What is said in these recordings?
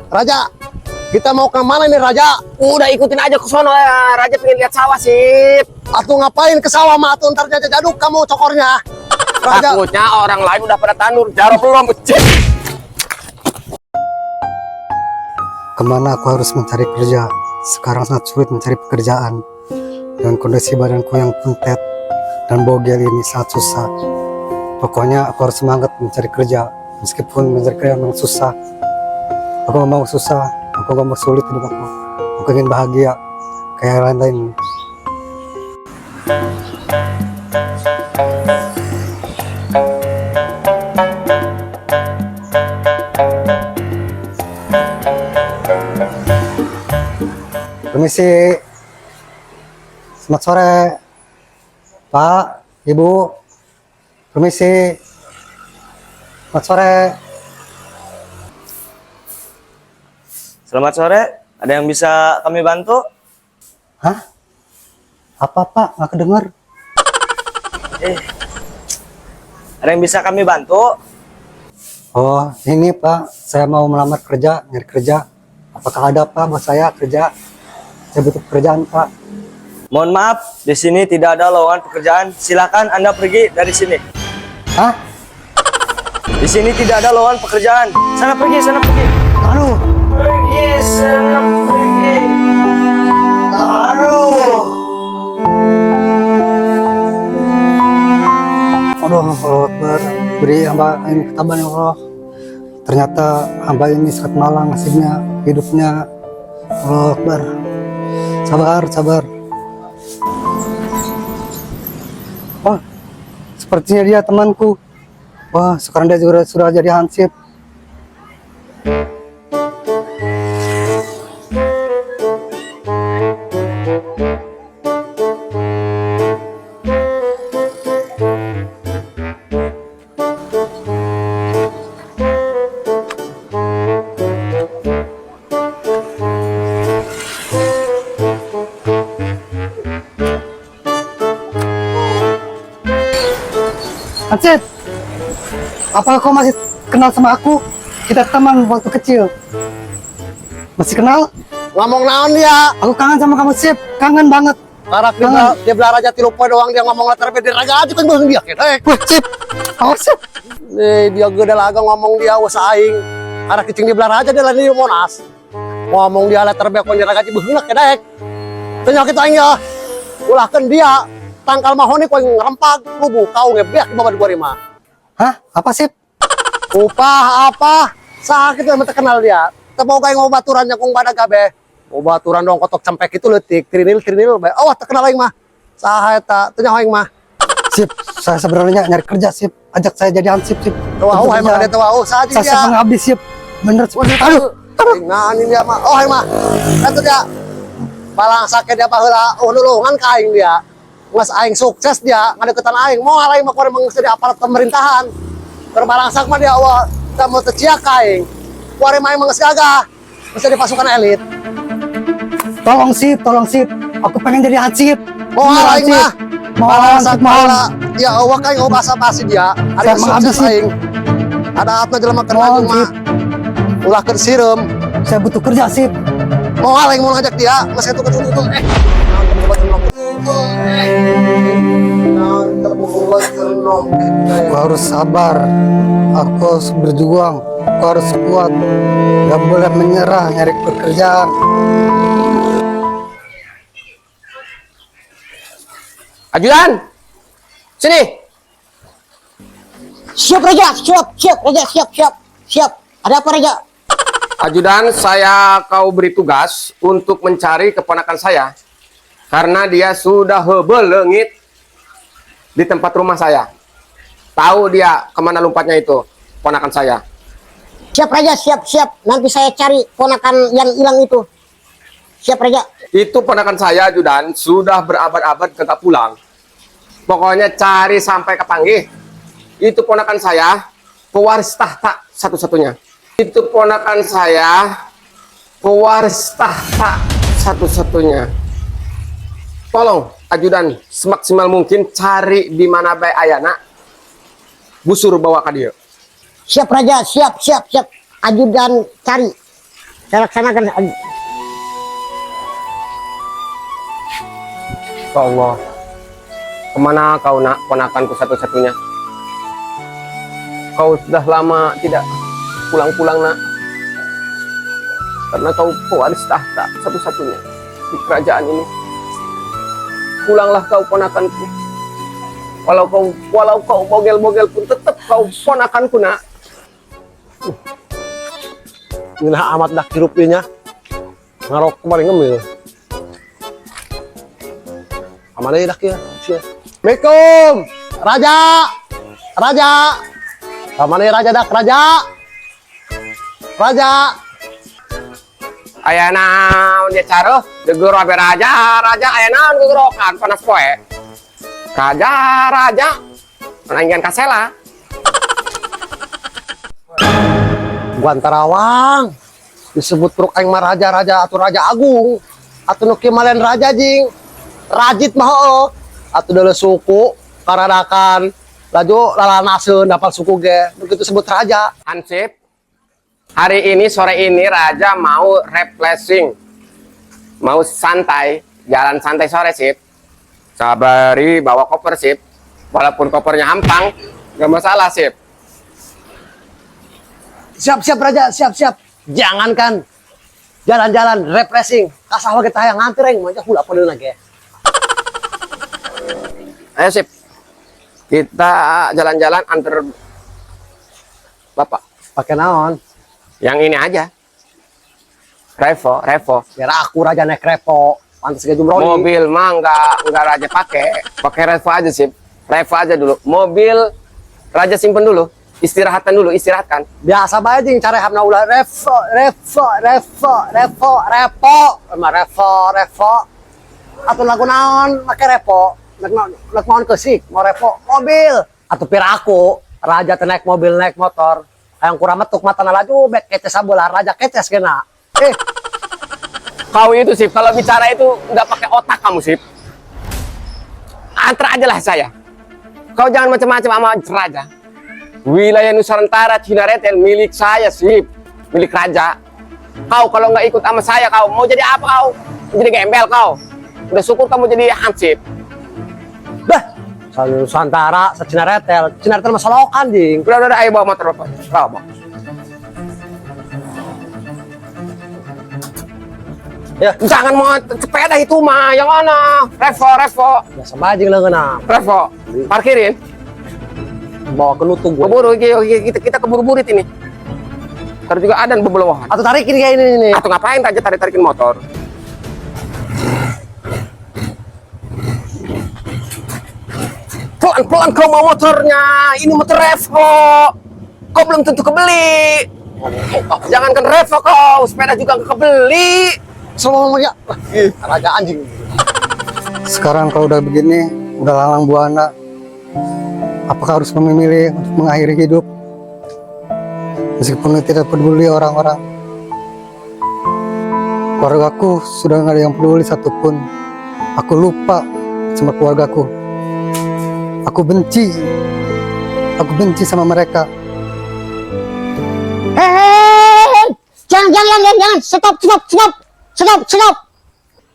Raja, kita mau ke mana nih, Raja? Udah, ikutin aja ke sono ya. Raja pengen lihat sawah, sip. Atuh ngapain ke sawah mah atuh, ntar Raja jaduk kamu cokornya. Raja, Takutnya orang lain udah pada tandur, Jaro belum. Cip. Kemana aku harus mencari kerja? Sekarang sangat sulit mencari pekerjaan. Dengan kondisi badanku yang puntet dan bogel ini sangat susah. Pokoknya aku harus semangat mencari kerja. Meskipun mencari kerja memang susah. Aku gak mau susah, aku gak mau sulit hidup aku. Aku ingin bahagia kayak lain-lain. Permisi. Selamat sore. Pak, Ibu. Permisi. Selamat sore. Selamat sore, ada yang bisa kami bantu? Hah? Apa, Pak? Nggak kedengar. Eh, ada yang bisa kami bantu? Oh, ini Pak, saya mau melamar kerja, nyari kerja. Apakah ada, Pak, buat saya kerja? Saya butuh pekerjaan, Pak. Mohon maaf, di sini tidak ada lowongan pekerjaan. Silakan Anda pergi dari sini. Hah? Di sini tidak ada lowongan pekerjaan. Sana pergi, sana pergi. Aduh, Pergi, sana pergi. Aduh. Aduh, Allah Akbar. Beri hamba ini ketabahan, ya Allah. Ternyata hamba ini sangat malang nasibnya, hidupnya. Allah Akbar. Sabar, sabar. Wah, sepertinya dia temanku. Wah, sekarang dia juga sudah jadi hansip. Hansip, apa kau masih kenal sama aku? Kita teman waktu kecil. Masih kenal? Ngomong naon dia? Aku kangen sama kamu, Sip. Kangen banget. Karak dia, Kangen. dia belah raja 3 poe doang dia ngomong latar di raja aja kan bohong dia. Eh, Wah, Sip. Awas, Sip. nih, dia gede laga ngomong dia wes aing. Karak kicing di belah raja dia lagi di Monas. Ngomong dia latar be di raja bohong lah kedek. Tanya kita aing ya. Ulahkan dia tangkal mahoni kau yang ngerempag rubuh kau ngebeak di bawah dua lima. Hah? Apa, Sip? Upah apa? Sakit lah terkenal dia. Tepau kayak ngobaturannya kong pada gabe. Ngobaturan dong kotok cempek itu letik, trinil trinil bae. Oh, terkenal aing mah. Saha eta? Teu nyaho aing mah. Sip, saya sebenarnya nyari kerja, Sip. Ajak saya jadi hansip, Sip. Teu wau Untuk aing mah kerja. teu wau saha Saya dia. siap mengabdi, Sip. Bener, Sip. Aduh, Aduh. Nah, ini dia mah. Oh, aing mah. Eta dia. Balang sakit dia baheula oh nulungan ka aing dia. Nges aing sukses dia ngadeukeutan aing. Moal aing mah kuari mah geus jadi aparat pemerintahan. Berbalangsak mah dia wah teu mau teu ciak ka aing. Kuari mah aing mah geus gagah. Geus jadi pasukan elit. Tolong, Sip, tolong, Sip. Aku pengen jadi hansip. Moal Bener, aing hansip. mah. Mohon, Balangsak Sip, mohon. baheula. Ya Allah kaing oh basa-basi dia. Ada Saya mengabdi, sukses Sip. aing. Ada atna jelema keur Mohon, maju mah. Sip. Ulah keur sireum. Saya butuh kerja, Sip. Moal aing mau ngajak dia, geus kitu kitu kitu. Eh. Naon teu buat Eh. Naon teu buat Aku harus sabar. Aku harus berjuang. Aku harus kuat. Gak boleh menyerah nyari pekerjaan. Ajudan. Sini. Siap, Raja, siap, siap, Raja, siap, siap, siap. Ada apa, Raja? Ajudan, saya kau beri tugas untuk mencari keponakan saya. Karena dia sudah heubeul leungit di tempat rumah saya. Tahu dia kemana lompatnya itu, ponakan saya. Siap, Raja, siap, siap. Nanti saya cari ponakan yang hilang itu. Siap, Raja. Itu ponakan saya, Ajudan, sudah berabad-abad kagak pulang. Pokoknya cari sampai kepanggih. Itu ponakan saya, pewaris tahta satu-satunya. Itu ponakan saya, pewaris tahta satu-satunya. Tolong, Ajudan, semaksimal mungkin cari di mana bae ayana. Busur bawa ka dieu. Siap, Raja, siap, siap, siap. Ajudan cari. Saya laksanakan. Ya Allah. Kemana kau, Nak, ponakanku satu-satunya? Kau sudah lama tidak pulang-pulang, Nak. Karena kau pewaris tahta satu-satunya di kerajaan ini. Pulanglah kau, ponakanku. Walau kau bogel-bogel pun tetap kau ponakanku, Nak. Ngeunah amat dah hirup ieu nya. Ngarok kemarin ngemil. Aman aja dah kieu. Sia. Assalamualaikum. Raja. Raja. Kamana ya raja dak raja? Raja. Aya naon dia caruh, gegur abe raja, raja aya naon gegerokan panas poe. Raja, raja. Menanggian kasela. Guantarawang. Disebut peruk aing mah raja raja atau raja agung atau nu kieu mah lain raja jing. Rajit mah heueuh. Atuh deuleu suku karadakan laju lalanaseun dapal suku ge. Nu kitu sebut raja. Hansip, hari ini sore ini Raja mau refreshing, mau santai, jalan santai sore, Sip. Sabari bawa koper, Sip. Walaupun kopernya hampang, gak masalah, Sip. Siap siap raja, siap siap. Jangankan jalan-jalan refreshing, kasah kita yang nganter aing mah hula padeuna ge. Ayo, Sip. Kita jalan-jalan antar Bapak. Pakai naon? Yang ini aja. Revo, Revo. Biar aku raja naik Revo, pantas ge jumroni. Mobil mah nggak Raja pakai, pakai Revo aja, Sip. Revo aja dulu. Mobil Raja simpen dulu, istirahatan dulu, istirahatkan. Biasa bae jeung carehamna ulah Revo, Revo, Revo, Revo, Revo, emang Revo, Revo. Atau lagu naon make Revo? Nek naon, nek naon kesik, mau Revo, mobil. Atau pira aku, raja teh naik mobil, naik motor. Hayang kurang metuk matana laju bek keces sabelah, raja keces kena. Eh, Kau itu, Sip, kalau bicara itu nggak pakai otak kamu, Sip. Antar aja lah saya. Kau jangan macam-macam sama raja. Wilayah Nusantara Cina Retel milik saya, Sip. Milik raja. Kau kalau nggak ikut sama saya, kau mau jadi apa kau? Mau jadi gembel kau. Udah syukur kamu jadi hansip. Dah. Nusantara, sa Cina Retel. Cina Retel mah solokan jing. Udah, ayo bawa motor bapak. Bawa, bawa. Ya, Jangan mau sepeda itu mah, yang mana? Revo, Revo, biasa bae jeung leungeunna. Revo. Parkirin. Bawa ke nutung gue. Keburu, kita, kita keburu-burit ini. Ntar juga ada bebelawahan. Atau tarikin kayak ini nih. Atau ngapain aja tarik-tarikin motor? Pelan-pelan kau mau motornya. Ini motor Revo. Kau belum tentu kebeli. Jangankan Revo kau, sepeda juga nggak kebeli. Selalu ngomong ya. Raja anjing. Sekarang kalau udah begini, udah lalang buana, apakah harus memilih untuk mengakhiri hidup? Meskipun tidak peduli orang-orang. Keluargaku sudah nggak ada yang peduli satupun. Aku lupa sama keluargaku. Aku benci. Aku benci sama mereka. Hei, jangan, jangan, jangan, jangan, stop, stop, stop, stop, stop.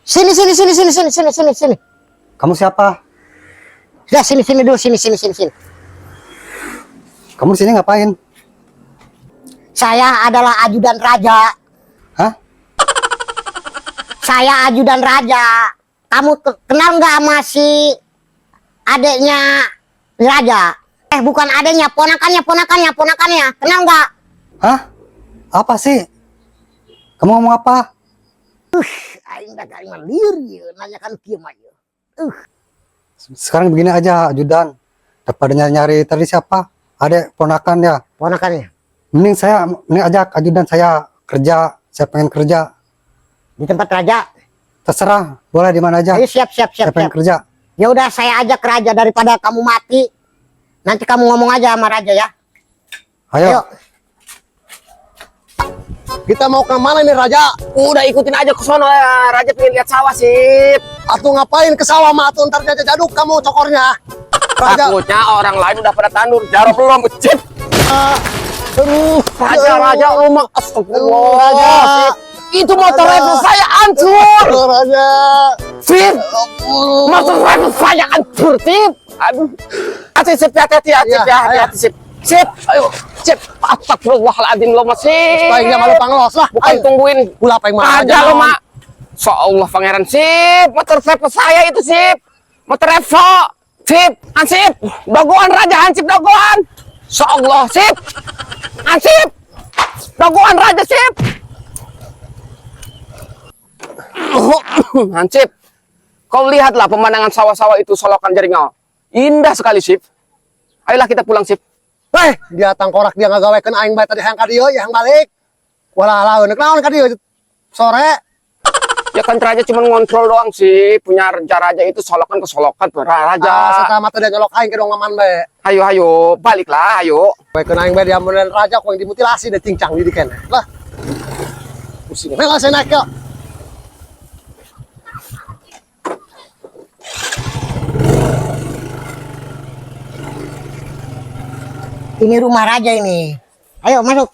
Sini, sini, sini, sini, sini, sini, sini, sini. Kamu siapa? Sudah, sini, sini dulu, sini, sini, sini, sini. Kamu di sini ngapain? Saya adalah ajudan raja. Hah? Saya ajudan raja. Kamu kenal nggak sama si adeknya raja? Eh, bukan adeknya, ponakannya, ponakannya, ponakannya. Kenal nggak? Hah? Apa sih? Kamu ngomong apa? Aing dah aing mah lieur ieu nanyakan kieu mah ieu. Sekarang begini aja, ajudan. Daripada nyari-nyari tadi siapa? Adek ponakan ya. Ponakannya. Mending saya, mending ajak ajudan saya kerja. Saya pengen kerja. Di tempat raja. Terserah, boleh di mana aja. Ayo siap, siap, siap, Saya pengen siap. kerja. Ya udah saya ajak ke raja daripada kamu mati. Nanti kamu ngomong aja sama raja ya. Ayo. Ayo. Kita mau ke mana nih raja? Udah ikutin aja ke sono ya. Raja pengen lihat sawah, Sip. Atau ngapain ke sawah mah? Atau ntar jajak jaduk kamu cokornya. Raja. Takutnya orang lain udah pada tandur, Jaro belum, Sip. Ah, Aduh, Raja, raja, lu mah astagfirullah. Raja. Sip. Itu motor Raja. rifle saya hancur. Aduh, Raja. Sip. Motor rifle saya hancur, Sip. Aduh. Hati, Sip, hati-hati, hati, Iya, ya, hati-hati, Sip. Sip, ayo, Sip. Astagfirullahaladzim, lo mah, Sip. Paling malu panglos lah. Bukan Ayo. tungguin. Ulah paling mah. Aja lo, Mak. So Allah, pangeran, Sip. Motor rifle saya itu, Sip. Motor rifle. Sip, Ansip. Dogoan raja, Ansip, dogoan. So Allah, Sip. Ansip. Dogoan raja, Sip. Hansip, kau lihatlah pemandangan sawah-sawah itu solokan jaringau. Indah sekali, Sip. Ayolah kita pulang, Sip. Eh, dia tangkorak dia ngagawekeun aing bae tadi hayang ka dieu, ya hayang balik. Walah lah, euneuk naon ka dieu sore. Ya kan raja cuma ngontrol doang sih. Punya raja-raja itu solokan ke solokan raja. Ah, setelah mata dia nyolok aing ke dong maman bae. Ayo, ayo, baliklah, ayo. Gawekeun aing bae dia mun raja ku yang dimutilasi deh cincang di dikene. Lah. Pusing. Lah saya naik ya. Ini rumah raja ini. Ayo masuk.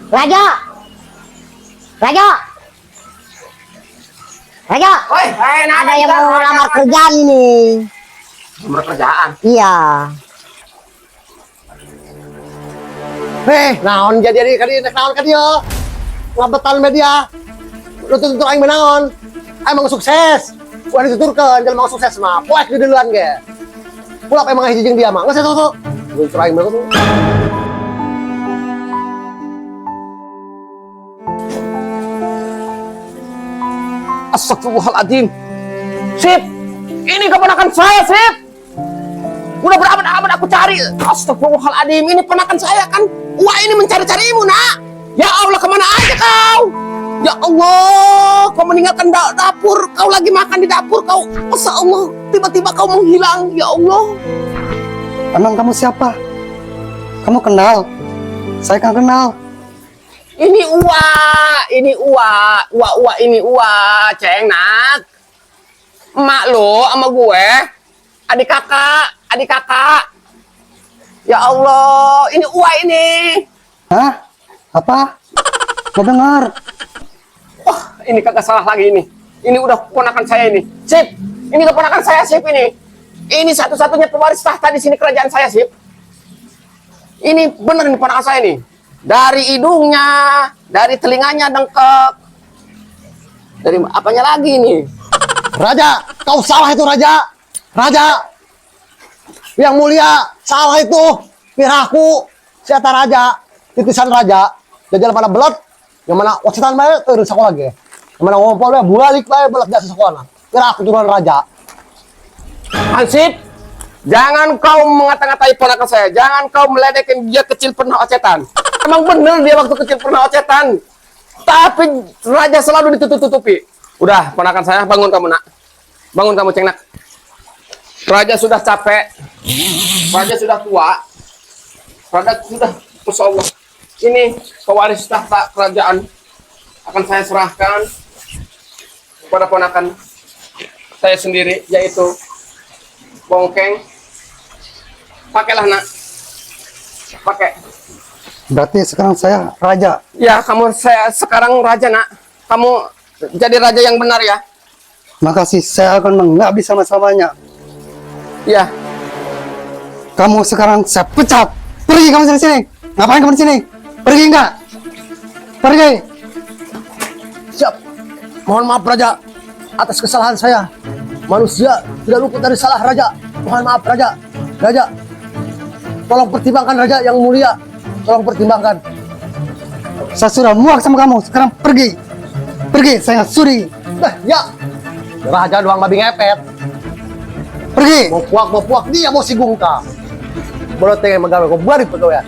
Raja. Raja. Raja. Woi, Ada yang mau lamar kerjaan ini. Lamar kerjaan. Iya. Eh, naon jadi jadi ka dieu, naon ka dieu? Ngabetan media. Lu tutur aing naon? Aing mau sukses. Wah dituturkeun jelema sukses mah. Poek di duluan ge. Pulak emang hiji jeung dia mah. Geus tuh tuh. Tutur aing mah tuh. Astagfirullahaladzim. Sip, ini keponakan saya, Sip. Udah berabad-abad aku cari. Astagfirullahaladzim, ini ponakan saya kan. Wah, ini mencari-carimu, nak. Ya Allah, kemana aja kau? Ya Allah, kau meninggalkan dapur. Kau lagi makan di dapur, kau. Masya Allah, tiba-tiba kau menghilang. Ya Allah. Emang kamu siapa? Kamu kenal? Saya kan kenal. Ini Uwa, ini Uwa, Uwa, Uwa, ini Uwa, ceng, nak. Emak lo sama gue, adik kakak, adik kakak. Ya Allah, ini Uwa ini. Hah? Apa? Gak dengar. Wah, ini kagak salah lagi ini. Ini udah keponakan saya ini. Sip, ini keponakan saya, Sip ini. Ini satu-satunya pewaris tahta di sini kerajaan saya, Sip. Ini bener ini ponakan saya ini. Dari hidungnya, dari telinganya dengkek. Dari apanya lagi ini? Raja, kau salah itu raja. Raja. Yang mulia, salah itu. Piraku, siapa raja, titisan raja. Jajal mana belat, yang mana wacitan bae turun sekolah ge. Yang mana ngompol bae balik bae belat jasa sekolah. Piraku turun raja. Hansip, jangan kau mengata-ngatai ponakan saya. Jangan kau meledekin dia kecil pernah ocetan. Emang bener dia waktu kecil pernah ocetan. Tapi raja selalu ditutup-tutupi. Udah, ponakan saya, bangun kamu nak. Bangun kamu, ceng nak. Raja sudah capek. Raja sudah tua. Raja sudah, Masya Allah. Ini pewaris tahta kerajaan akan saya serahkan kepada ponakan saya sendiri, yaitu Bongkeng. Pakailah nak, pakai. Berarti sekarang saya raja. Ya kamu, saya sekarang raja nak. Kamu jadi raja yang benar ya. Makasih, saya akan mengabdi sama-samanya. Ya. Kamu sekarang saya pecat. Pergi kamu dari sini. Ngapain kamu di sini? Pergi enggak? Pergi. Siap. Mohon maaf raja atas kesalahan saya. Manusia tidak luput dari salah raja. Mohon maaf raja. Raja, tolong pertimbangkan raja yang mulia. Tolong pertimbangkan. Saya sudah muak sama kamu. Sekarang pergi. Pergi, saya nggak sudi. Nah, ya. Raja doang babi ngepet. Pergi. Mau puak dia mau sigungka. Boleh tengah megawe kau balik pegawai.